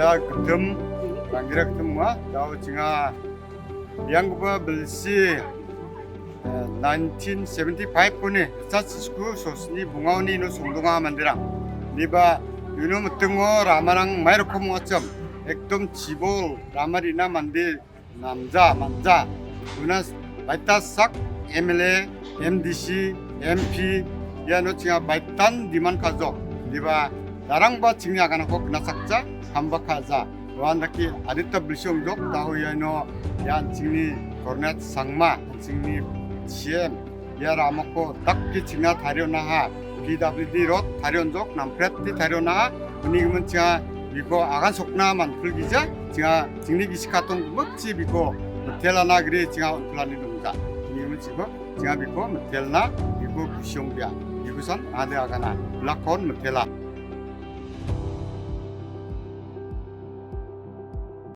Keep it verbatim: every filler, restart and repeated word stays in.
Ia gittim, ranggera gittim ong·a. Dao chinga bianggipa bilsi, eh, nineteen seventy-five-oni ritchasa sku sosni bongaoni ino songdonga manderang. Niba ino mitingo ramarang mai rokom ong·achim. Ekdom chibol rama rina mande namja, manja. Una baita sak M L A, M D C, M P, iano chinga baitan diman kajok. Diba, darangba chingni aganako gnachakja, hamba kaja. Uandake adita bilsi ong·jok, dao iano, ian chingni Kornet Sangma, chingni C M, ia ramako dake chingna tarionaha, P W D road tarion·jok, nampreti tarionaha, uni gimin chinga biko agan sokna manpilgija, chinga chingni gisik katong gimikchi biko mitelana gri chinga on·pilani dongja. Uni gimin chiko chinga biko mitelna, biko kusi ong·bia, bikosan ade agana, bilakon mitela.